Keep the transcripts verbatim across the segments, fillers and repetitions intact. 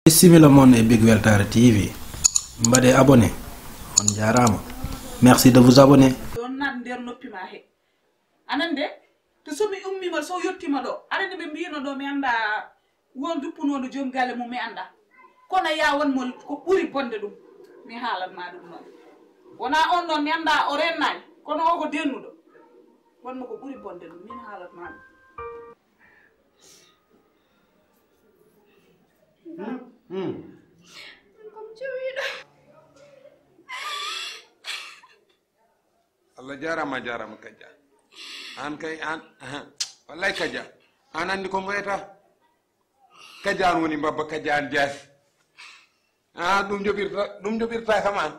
Bisimilla mon e Big Weltare T V. Mbaɗe abonné. On jaaraama. Merci de vous abonner. Ɗon naat nder noppi ma he. Anan de, to somi ummiima, so yottiima ɗo. Aɗa andi ɓe mbiyno ɗo mi annda won duppunooɗo joom galle mum mi annda. Kono ya won mo ko ɓuri bonde ɗum. Mi haalan ma ɗum noon. Wona on noon mi annda o rennaani. Kono o ko dennuɗo. Won mo ko ɓuri bonde ɗum. Min haalan ma ɗum. Hmm. Hmm. Ko mi jowiiɗo. Allah jaaraama, a jaaraama Kaja. Aan kay, aan, aha. Wallaay Kaja. Aan anndi ko ngoyata. Kaja aan woni mbabba, Kaja aan jaasi. Ah, ɗum joɓirta, ɗum joɓirta kam aan.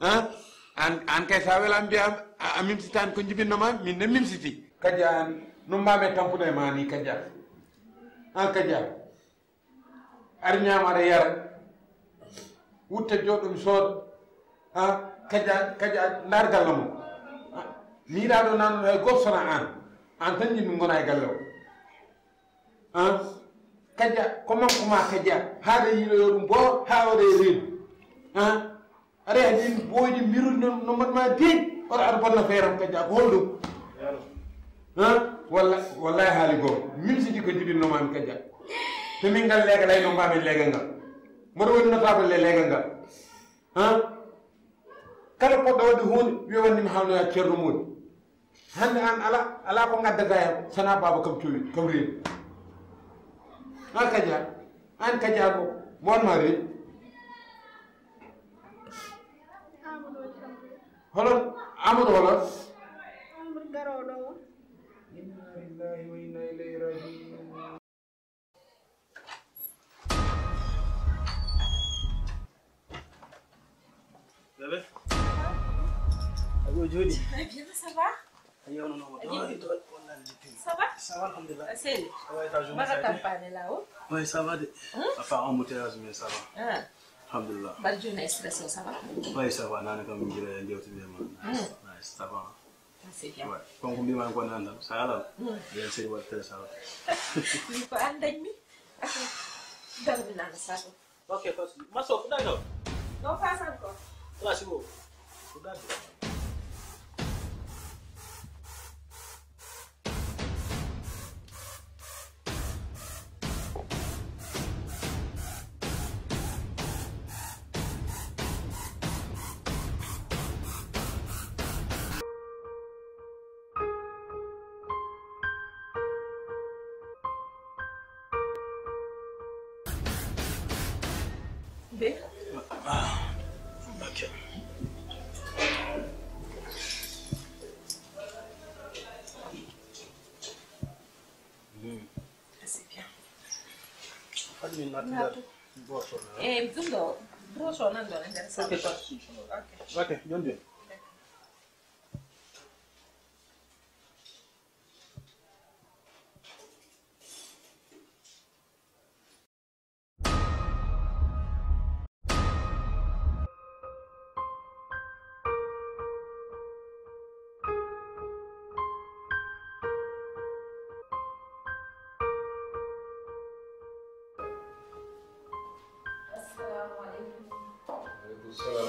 Ah? Aan, aan kay sa wela mbiya a, a mimsitaani ko jibinno ma, min ne mimsiti. Kaja aan, no mbaami tampude ma ni Kaja. Ah, Kaja. Ari ñaama, ari yara. Wutta jooɗo mi sooda. Ah, Kaja, Kaja, ndaar galle mo. Ah, miiɗa ɗo nan hay gooto sona aan. Aan tan jinmi ngona e galle o. Ah, Kaja, ko man ko ma Kaja. Haa ɗe yiɗo yo ɗum bo, haa waɗa e reedu. Ah, aɗa yaha ɗin booyɗi mbiruɗi no, no mbaɗ ma deeƴi. Oɗo aɗa bonna feeram Kaja, ko holɗum? Ah, walla, wallahi haali goo. Min sidi ko jibinno ma mi Kaja. To min ngal leega lay no mbamin leega ngal. Mboɗo woni notable e leega ngal. Ah, kala poɗɗo waɗde huunde, wiya wanni mi haalnoya Ceerno Moodi. Hannde aan ala, ala ko ngaddata hen, sana baaba kam cowi, kam reedu. Aan Kaja, aan Kaja ko, mo won ma reedu. Amadou woni kam reedu. Holon, Amadou holon? Amadou garooɗo o. Inna lillahi wa inna ilayhi rajiun. Bébé. Ayo jooɗi. Très bien, ça va? A yewnanooma. A yewnanooma. Doole, doole, wallahi mi tini. Ça va? Ça va, alhamdulillah. A selli? Ça va, étage. Mbaɗa tampere lawol? Oui, ça va de. Hmm? À part embouteillage, mais ça va. Ah. Alhamdulillah. Mbaɗa jooni stress o, ça va? Oui, ça va. Nane kam min jira e jewtide ma. Hmm. Nice, ça va. Ah, c'est bien. Ouais. Comme ko mbimi ko nan tan, sa ala. Hmm. Bien, c'est votre ça va. Min ko an dañmi. Darmi nana sa ko. Ok, pas. Maso, ko dai no? No pasan ko. Class wo. Ko dai. Be? Ah, ok. Hmm. Ah, c'est bien. Fadi min naati nder broso na. Eh, ɗum ɗo, broso nan ɗo, nder. Ok, pas de souci. Ok. Ok, joni joni. Assalamu alaikum. Alaikum salam.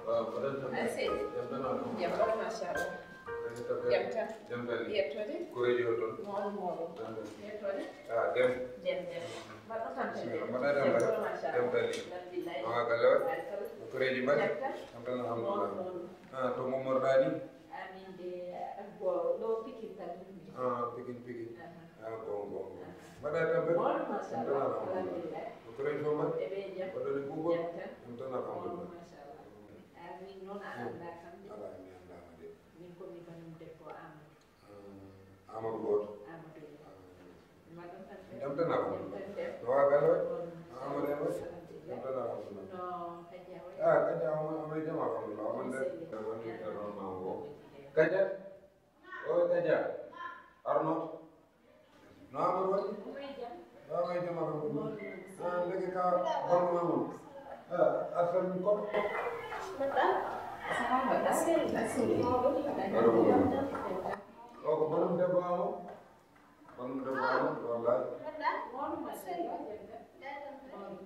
Waaw, mbaɗɗon tampere? Jam tan woni? Jam tan, machallah. Jam tan. Jam tan. Yettoode? Koreejo o toon? Mawɗo, mawɗo. Jam tan. Yettoode? Ah, jam. Jam, jam. Mbaɗɗon tampere? Bismillah. Mbaɗɗon tampere? Jam tan, machallah. Jam tan. Alhamdulillah. Awa, galle o? Barikalla. Koreejo mbaɗi? Jam tan. Jam tan, alhamdulillah. Mawɗo, mawɗo. Ah, to Momor Daani? Amin de, ah, ko ɗo Pikin tan woni. Ah, Pikin, Pikin. Aha. Ah, bon, bon, bon. Aha. Mbaɗɗa tampere? Mawɗo, machallah. Jam tan, alhamdulillah. Alhamdulillah. Koreejo o mbaɗi? Eɓe jam. Mbaɗɗon e kuuɓo? Jam tan. Jam tan, alhamdulillah. Mawɗo, machallah. Amin noon a anndaa kam de. Alaa, mi anndaama de. Min ko mi banum debbo Amadou. Ah, Amadou Goto. Amadou. Ah. Mbaɗɗon tampere? Jam tan, Amadou. Jam tan, jam. No waa galle o? Mawɗo, machallah. Amadou en o? Alhamdulillah. Jam tan, alhamdulillah. No Kaja wayi? Ah, Kaja o, o, o jam, alhamdulillah. O, on de, on de, on ma o. Kaja? O, Kaja. Arno. No Amadou waɗi? Omo e jam. Omo e jam, alhamdulillah. Ah, ndeke ka bonno ma mon. Ah, artan min koɗo. Mbaɗɗa? Ça va, mbaɗɗa? Merci. Merci. Mawɗo, mbaɗɗa? Mbaɗɗa ko bonno. O ko bonum debbo am o? Bonum debbo am o, wallahi. Mbaɗɗa? Mawɗo, machallah. Mawɗo.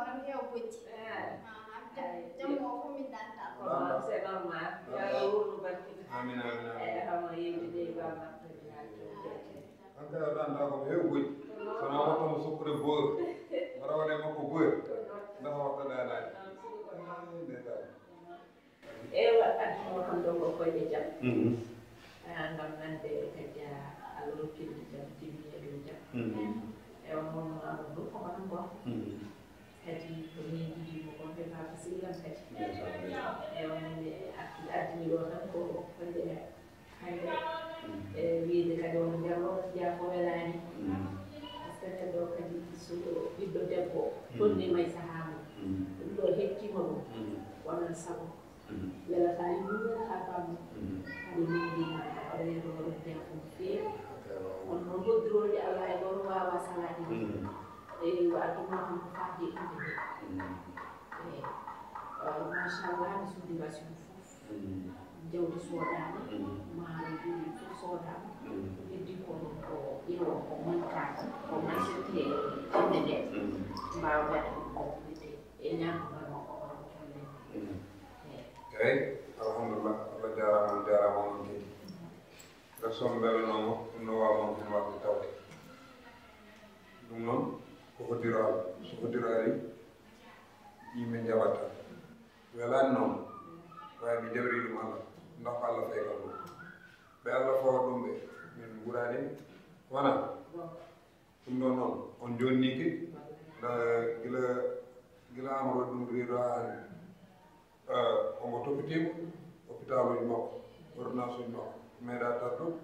Tan heew bojji. Ah. Ah, jam, jam o fof min ɗanta. Ko noon, c'est normal. Yo Allah wurnu barkina. Amin, amin, amin. Eyi, hamo yewtide e baba makko. An kay o ɗanta ko heew bojji. Kono wonaa watta mo sokkude boor. Mbaɗa waɗe makko boor. Ndax watta ɗanaade. Ndeysaan. Ewa, adduno kam ɗo ko koyɗe jam. Mhm. Ah, ngam nande kadi a, a lonkinde jam, timmi e ɗum jam. Mhm. Ewa, moom Amadou, ko hono ko. Mhm. Kadi ko min jiɗi mo ko ɓe papa sillam kadi. Ndeysaan, ndeysaan. Ewa, min ɓe arti, ardini ɗo tan ko koyɗe hande. Mhm. E wiyde kadi on Jallo, jeyaa ko welaani. Mhm. Par ce que neɗɗo kadi so ɓiɗɗo debbo, mhm, tolniima e sahaa mum. Mhm. Ɗum ɗo heɓtiima ɗum. Mhm. Wonan sago. Mhm. Welata yumma, welata bamma. Mhm. Hade min mbima, oɗo yeeɗo, oɗo jeyaa ko no feewi. Ewa. Kono noon hoddirooji Allah e goto waawa salaade. Mhm. E ko adduno kam ko faati e inde nde. Mhm. E, eh, machallah, mi suddira si ɗum fof. Mhm. Jawdi soodaama, mhm, maaro jooɗi fof soodaama. Mhm. Ko heddi ko ɗum ko ƴeewa ko mankaaka, ko manqueede e inde nde. Mhm. Mbaawa waɗde ɗum ko wiyetee e ñaamdu ngaroo ko oɗo jolle. Mhm. Eyi. Eyi, alhamdulillah, Allah jaaraama, on jaaraama on kadi. Nde soom mbelanooma, ɗum no waawa on ɗum waɗde tawde. Ɗum noon, ko hoddiro Allah. So hoddiro arii, yimɓe njaɓat tan. Welaani noon, waawi mi jaɓrii ɗum Allah. Ndax ko Allah fayi kam ɗum. Ɓe Allah fawa ɗum ɓe, min nguuraani. Wonaa? Ɗum ɗoo noon, on joonniike, nda gila, gila Amadou waɗi ɗum reedu haa hannde. Eh, omo toppitiima, hôpitaluuji makko, ordonnance uji makko, meeɗa tardude.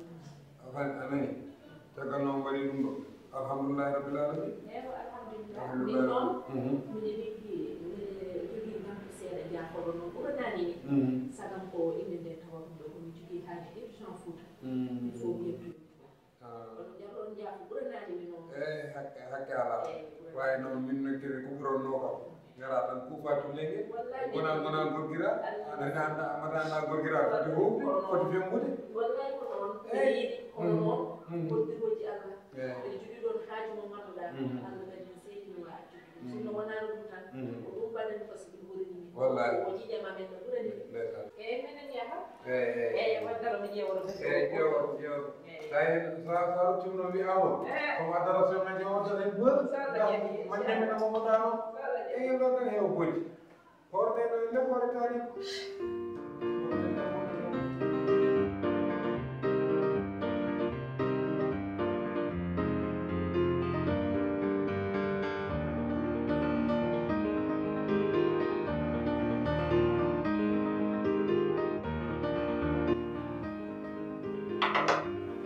A faami, a nani? Caggal noon mbaɗi ɗum ɗo. Alhamdulillahi Rabbil Alamin. Eewa, alhamdulillah. Alhamdulillah. Min noon, mhm, miɗo liggi, miɗo jogii banque seeɗa jaafoɗo noon ɓuranaani ni. Mhm. Sagam ko inde nde tawa ɗum ɗo ko mi jogii haaji urgent Fouta. Mhm. Il faut mi yettoyo. Ah. Kono jam ɗon jaafu ɓuranaani mi noon. Eh, hakke, hakke alaa. Eh, ɓuranaani. Waawi noon min no kiri ko ɓurannoo kam. Ngara tan kuufa culle nge. Wallaay. Wona, wona gorgira. Wallaay. Aɗa anda, aɗa anda gorgira. Foti ho, foti femmude. Wallaay ko noon. Eh. Yiɗi, kono noon, mm, mm, ko digoji Allah. Eh. Ɓe jogii ɗon haaju mo ngannduɗaa. Mm. Allah kadi no seedino wa accude ɗum. Mm. Sinno wonaano ɗum tan, mm, ko ɗum mbaɗen ko si ɗum ɓurini min. Wallaay. O jiiƴama men no ɓurani min. Ndeysaan. Eeyi, minen yaha. Eeyi, eeyi. Eeyi, waddano mi ƴeewoto. Eeyi, ƴeewoto, ƴeewoto. Eeyi. Tawi sa, sa ruttima noon wiya on. Eeyi. Ko waddata so men ƴeewoto tan en gooti. Sa Allah jaɓi, man jaɓi no mo wonano. Sa Allah jaɓi. Eeyi, ɗo tan heewa bojji. Hoore ɗe ɗo e nder hoore taariku.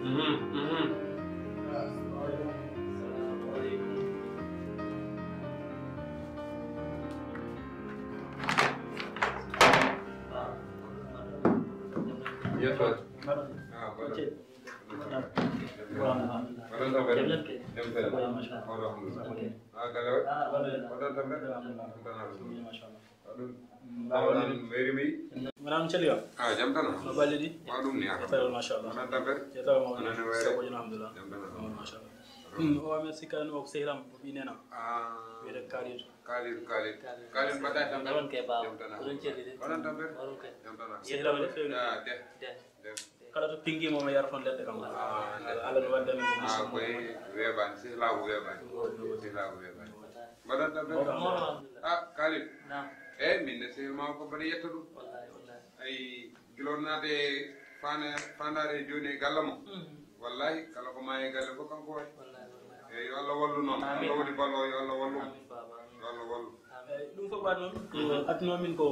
Mhm, mhm. Assalamu alaikum. Assalamu alaikum. Yes, sir. Ah, voilà. Voilà. Voilà, ça va. Jam tan. Alhamdulillah. Ah, galewa. Voilà. Voilà, ça va. Alhamdulillah. Mashallah. Ɗum, mm, mbaɗa on mairie mi. Mbaɗa on caliwa. Ah, jam tan. No balli ɗi? Wa ɗum ni, ah. Yettagol, machallah. Onon tampere? Yettagol mawɗo. Onon e wayre? Sabbo jam, alhamdulillah. Jam tan, alhamdulillah. Machallah. Mm, o amen sikka no ko sehram, o ɓi nena. Ah. Wiyete Khalid. Khalid, Khalid. Khalid. Khalid, mbaɗa tampere? Onon ke baawo. Jam tan, alhamdulillah. Oɗon celli de? Onon tampere? Oɗon ke. Jam tan, alhamdulillah. Sehram ne feewni. Ah, de. De. De. Kala to pingi mo, mi yara toon leɗɗe kam. Ah, Allah, Allah no wadda min ko musidɗo. Ah, koy weeɓaani, sehilaagu weeɓaani. Sehilaagu weeɓaani. Mbaɗon tampere? Mawɗo, mawɗo, alhamdulillah. Ah, Khalid. Naam. Eeyi, min ne sehil ma ko mbaɗa yetta ɗum. Wallahi, wallahi. Ay, gila o naati e faane-, faandaare jooni e galle mo. Mhm. Wallahi, kala ko maa e galle fof kanko waɗi. Wallahi, wallahi. Eeyi, yo Allah wallu noon. Amin. Allah woni balloowo, yo Allah wallu. Amin, baba, amin. Yo Allah wallu. Amin. Eeyi, ɗum fof mbaɗ noon, mhm, adduno min ko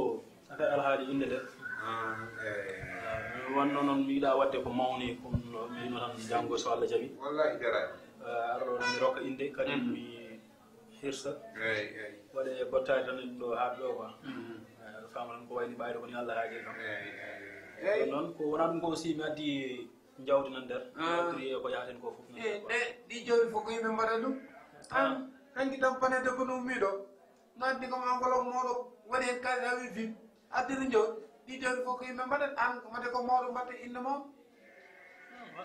affaire alhaali innde nde. Ah, eeyi. Ah, mi wonno noon, mi yiɗa waɗde ko mawni, ko mi yino tan janngo so Allah jaɓi. Wallahi, jaraani. Ah, arɗo noon mi rokka innde, kadi, mhm, mi hirsa. Eeyi, eeyi. Waɗe bottaade tan e ɗum ɗo haa ɗo quoi. Mhm. Eh, aɗa faama tan ko wayni ɓayde ko ni Allah haajiri kam. Eeyi, eeyi. Eeyi. Ɗum noon ko wonaa ɗum ko aussi mi addi jawdi nan nder. Ah. Prier ko yahaten ko fof nan nder quoi. Eh, ɗi jawdi fof ko yimɓe mbaɗa ɗum. Ah. An, hanki tan panede ko no ummi ɗo. Ngaddi kam enveloppe mawɗo waɗi heen kaalis a wi vip. Addi ɗum jawdi. Ɗi jawdi fof ko yimɓe mbaɗat an, mbaɗe ko mawɗo mbaɗte innde mawɗo.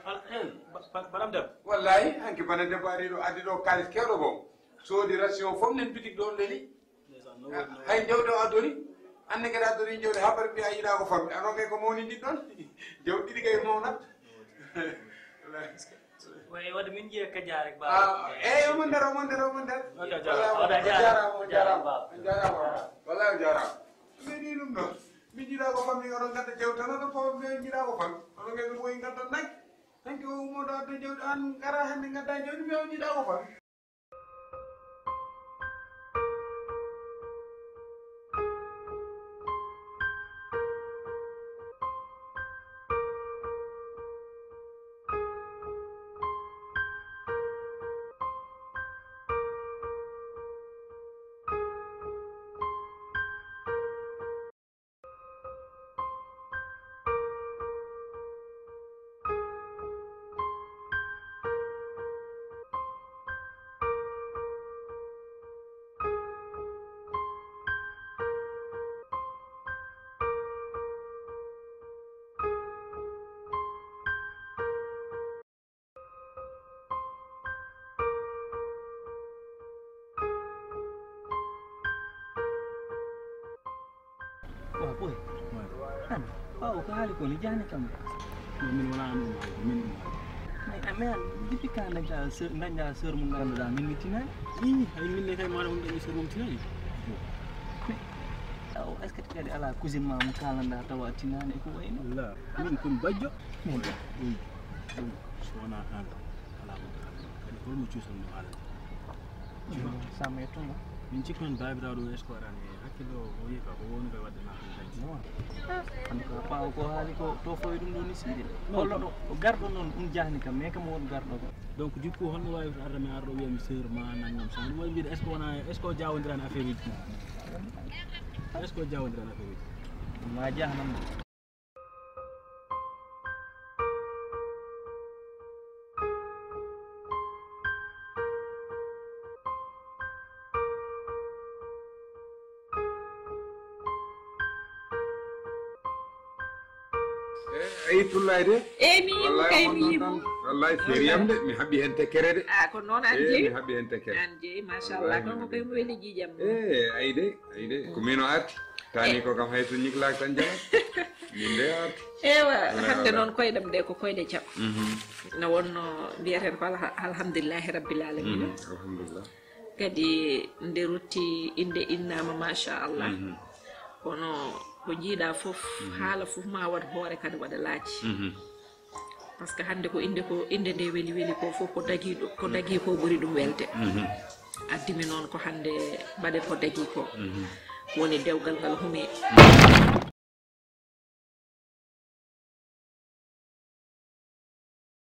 Ala, eh, ba-, ba-, baɗam debbo. Wallahi, hanki bana debbo ari ɗo, addi ɗo kaalis kewɗo goo. Soodi ration fof nen bitik ɗo leli. Hay jawdi o addori, anne kadi addori jawdi, haa bari mbiya yiɗaa ko fammi. Ano kay ko mawni ndi ɗon. Jawdi ɗiɗi kay mawnat. Way wadde min jiya ka jaare ba. Ah, eh, omo nder, omo nder, omo nder. Oke, jaaraama. Wallahi, on jaaraama, on jaaraama. On jaaraama. Wallahi, on jaaraama. Min ni ɗum ɗon. Min jiɗaa ko fammi, oɗon ngadda jawdi tan, oɗon pama min jiɗaa ko fammi. Oɗon ngadda ko ngadda nag. Hanki o ummoɗo adda jawdi, an ngara hannde ngadda jawdi, mi on jiɗaa ko fammi. Wa boy. An, ɓaawo ko haali ko ne jani kam. Min wona an ɗum haali, min ɗum haali. Mais, mais an, depuis quand dañta sœur, dañta sœur mo ngannduɗaa min mi tinaani? Ii, hay min ne kay maɗa on dañi sœur mum tinaani. Mais, aw, est-ce que kadi alaa cousine ma mo kaalanɗaa tawa tinaani e ko wayi noon? La, min ko mi bajjo. Min. Ɗum, ɗum, so wonaa an, alaa mo kaalanmi. Kadi holmo cuusatmi mo haalande? Sam e tungo. Min cikkan baabiraaɗo est-ce que waɗani hakkille o, o wiyi ka ko woni koye waɗde ma hankadi. An ka ɓaawo ko haali ko to foy ɗum ɗo ni siide. Hollo ɗo o garɗo noon ɗum jahni kam, mais kam won garɗo ko. Donc du coup holno wawi arde mi arɗo wiya mi sœur ma nangam sa ɗum wawi mbiɗa est-ce que wona est-ce que o jawodira en affaire uji ɗum? Est-ce que o jawodira en affaire uji? Ma jahnam. Eyi tullaay de. Eyi mi yimu kay mi yimu. Wallaay seeri yam de mi haɓi heen tekkere de. A ko noon an jeyi. Mi haɓi heen tekkere. An jeyi machallah kanko kay mo weli jiijam. Eyi ayi de ayi de ko min o arti. Tani ko kam hay so ñiklaaka tan jalat. Min de arti. Ewa hannde noon koyɗam ɗe ko koyɗe jam. No wonno mbiyaten ko alhamdulillahi rabbil alamina. Alhamdulillah. Kadi nde rutti innde innaama machallah. Kono ko njiiɗaa fof haala fof ma waɗ hoore kadi waɗa laaci. Par ce que hannde ko innde ko innde nde weli weli ko fof ko dagii ɗo ko dagii ko ɓuri ɗum welde. Addimi noon ko hannde mbaɗen ko dagii ko woni dewgal ngal humi.